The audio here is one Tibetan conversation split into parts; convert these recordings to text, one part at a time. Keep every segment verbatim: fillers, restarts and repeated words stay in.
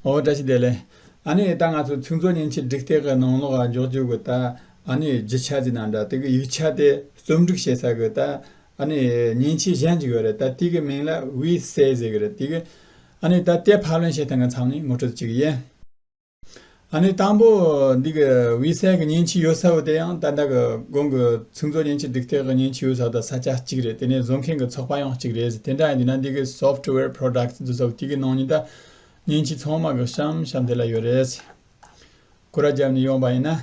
ཨོ་བཀྲ་ཤིས་བདེ་ལེགས། ཨ་ནི་ད་ང་ཚོ་ཚིག་མཛོད་མཉེན་ཆས་སྒྲིག་སྟེགས་ཀྱི་ནང་ལོགས་འཇོག་རྒྱུ་གི་ད་ཨ་ནི་རྒྱུ་ཆ་ཟེར་ན་འདྲ། དེ་གི་ཡིག་ཆ་དེ་རྩོམ་སྒྲིག་བྱེད་ས་གི་ད་ཨ་ནི་མཉེན་ཆས་གཞན་ཅིག་ཡོད་རེད། ད་དེ་གི་མིང་ལ་ཝི་སེ་ཟེར་གི་རེད། དེ་གི་ཨ་ནི་ད་དེ་ཕབ་ལེན་བྱེད་སྟངས་ཀྱི་མཚམས་ནས་ངོ་སྤྲོད་ཅིག་ཡིན། ཨ་ནི་དང་པོ་འདི་གི་ཝི་སེ་གི་མཉེན་ཆས་ཡོད་ས་བོ་དེ་ཡང་ད་ལྟ་གི་གོང་གི་ཚིག་མཛོད་མཉེན་ཆས་སྒྲིག་སྟེགས་གི་མཉེན་ཆས་ཡོད་ས་དང་ས་ཆ་གཅིག་རེད། དེ་ནས་བཟོ་མཁན་གི་ཚོགས་པ་ཡང་གཅིག་རེད། དེ་འདྲ་ཡིན་དུས་ན་འདི་གི་software products འདི་ཚོ་དེ་གི་ནང་ནས་ད་མཉེན་ཆས་ཚང་མ་གི་གཤམ་གཤམ་དེ་ལ་ཡོད་རེད། སྐོར་ར་བརྒྱབ་ནས་ཡོང་པ་ཡིན་ན།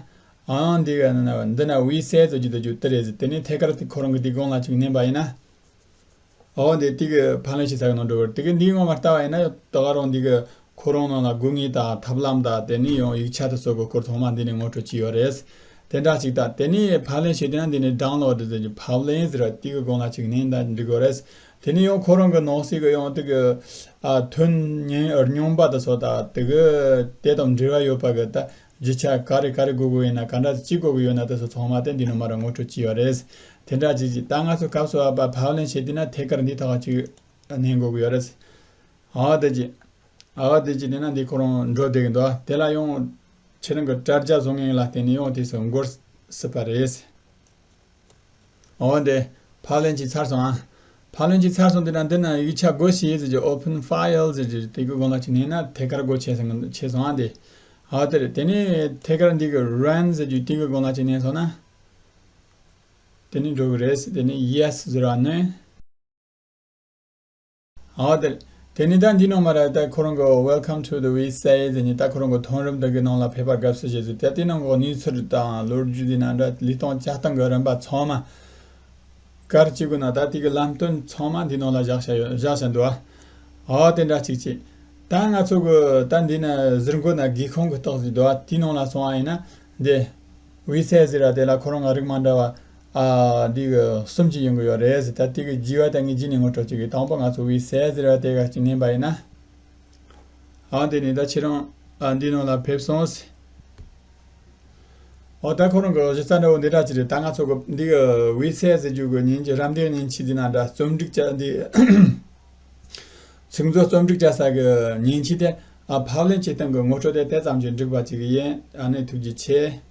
ཨང་འདི་གི་ནང་ན་འདི་ན་ཝི་སེ་ཟེར་རྒྱུ་དེ་རྒྱུ་དེ་རེད་ཟེར། དེ་ནས་ཐད་ཀར་དེ་ཁོ་རང་གི་དེ་གོང་ལ་ཅིག་མནན་པ་ཡིན་ན། འོ་འདི་དེ་གི་ཕབ་ལེན་བྱེད་ས་གི་ནང་འགྲོ་བར། དེ་གི་འདིའི་ངོ་མ་ལྟ་བ་ཡིན་ན་ད་ག་རང་འདི་གི་ཁོ་རང་ནང་ལ་སྒོ་ངའི་དང་ཐབས་ལམ་དང་དེ་ནས་ཡང་ཡིག་ཆ་དེ་སོགས་གི་སྐོར་ཚང་མ་འདི་ནས་ངོ་སྤྲོད་བྱས་ཡོད་རེད། དེ་འདྲ་ཅིག་དང་དེ་ནས་ཕབ་ལེན་བྱེད་དུས་ན་འདི་ནས་download ཟེར་གྱི་ཕབ་ལེན་ཟེར་བ་དེ་གི་སྒང་ལ་ཅིག་ནས་འདི་འགྲིག་གི་རེད། དེ་ནས་ཡང་ཁོ་རང་གི་ནང་གསེས་གི་ཡང་དེ་གི་ཨ་ཐོན་སྙིང་རྙིང་པ་དེ་ཚོ་དང་དེ་གི་དེ་དང་འབྲེལ་བ་ཡོད་པ་གི་ད་རྒྱུ་ཆ་ག་རེ་ག་རེ་དགོས་དགོས་ཡིན་ན། ག་འདྲ་ཅིག་དགོས་དགོས་ཡོད་ན་དེ་ཚོ་ཚང་མ་དེ་འདི་ནས་མར་ངོ་སྤྲོད་བྱས་ཡོད་རེད། དེ་འདྲ་ཅིག་ཅིག་ད་ང་ཚོ་སྐབས་སུ་བབ་པ་ཕབ་ལེན་བྱེད་དུས་ན་ཐད་ཀར་འདི་ཐོག་ཅིག་ནས་འགོ་དགོས་ཡོད་རེད། ཨ་དེ་ཅིག་ཨ་དེ་ཅིག་ནས་ན་འདི་ཁོ་རང་འགྲོ་བསྡད་ཀྱི་འདུག་དེ་ལ་ཡང་ཁྱེད་རང་གི་དྲ་རྒྱ་བཟོ་མཁན་ལ་བརྟེན་ནས་ཡང་དེ་ཚོ་འགོར་སྲིད་པ་རེད། འོ་འདི་ཕབ་ལེན་བྱས་ཚར་སོང་ཨ། ཕབ་ལེན་བྱས་ཚར་སོང་། དེ་ན་འདི་ན་ཡིག་ཆ་སྒོ་ཕྱེ་ཟེར་གྱི་open file ཟེར་གྱི་དེ་གི་སྒང་ལ་ཅིག་ནས་ན་ཐད་ཀར་སྒོ་ཕྱེ་སོང་ཕྱེ་སོང་ཨ་འདི། ཨ་དེ་རེད། དེ་ནས་ཐད་ཀར་འདི་གི་run ཟེར་གྱི་དེ་གི་སྒང་ལ་ཅིག་ནས་སོང་ན། དེ་ནས་འགྲོ་གི་རེད། དེ་ནས་yes ཟེར་བ་ནས། ཨ་དེ། དེ་ནས་ད་འདི་ནང་མར་ད་ཁོ་རང་གི་welcome to the ཝི་སེ་ཟེར་ནས་ད་ཁོ་རང་གི་མཐོང་རིམ་དེ་གི་ནང་ལ་ཕེབས་པར་དགའ་བསུ་ཞུ་ཟེར། ད་དེ་ནང་གི་གནས་ཚུལ་དང་ལོ་རྒྱུས་དེ་ན་འདྲ་ལུས་སྟངས་བྱ་སྟངས་གི་རིམ་པ་ཚང་མ། ག་རེ་བྱེད་དགོས་ན་ད་དེ་གི་ལམ་སྟོན་ཚང་མ་འདི་ནང་ལ་བཞག་བཞག་བཞག་བཞག་འདུག་ཨ་དེ་འདྲ་གཅིག་བྱས། ད་ང་ཚོ་གི་ད་འདི་ན་ཟུར་འགོད་ན་སྒེའུ་ཁུང་གི་རྟགས་ཟིག་འདུག་ཨ་དེའི་ནང་ལ་སོང་བ་ཡིན་ན་འདི། ཝི་སེ་ཟེར་བ་དེ་ལ་ཁོ་རང་ང་རིགས་མ་འདྲ་བ། ཨ་འདི་གི་གསུམ་གྱི་ཡོང་གི་ཡོད་རེད་ཟེར། ད་དེ་གི་རྒྱས་པ་ད་ངས་རྒྱས་ནས་ངོ་སྤྲོད་བྱེད་ཀྱི། དང་པོ་ང་ཚོ་ཝི་སེ་ཟེར་བ་དེ་ག་ཅིག་ནན་པ་ཡིན་ན། ཨ་འདི་ནས་ད་ཁྱེད་རང་ཨ་འདི་ནང་ལ་ཕེབས་སོང་ཟེར། འོ་ད་ཁོ་རང་གི་གཞི་རྩ་འདྲ་བོ་འདི་འདྲ་ཅིག་རེད། ད་ང་ཚོ་གི་འདི་གི་ཝི་སེ་ཟེར་རྒྱུ་གི་མཉེན་ཆས་རམ་འདེགས་མཉེན་ཆས་འདི་ན་འདྲ་རྩོམ་སྒྲིག་བྱ་འདི། ཚིག་མཛོད་རྩོམ་སྒྲིག་བྱ་ས་གི་མཉེན་ཆས་དེ་ཨ་ཕབ་ལེན་བྱེད་སྟངས་གི་ངོ་སྤྲོད་དེ་དེ་ཙམ་གྱིས་འགྲིག་པ་ཅིག་ཡིན། ཨ་ནི་ཐུགས་རྗེ་ཆེ།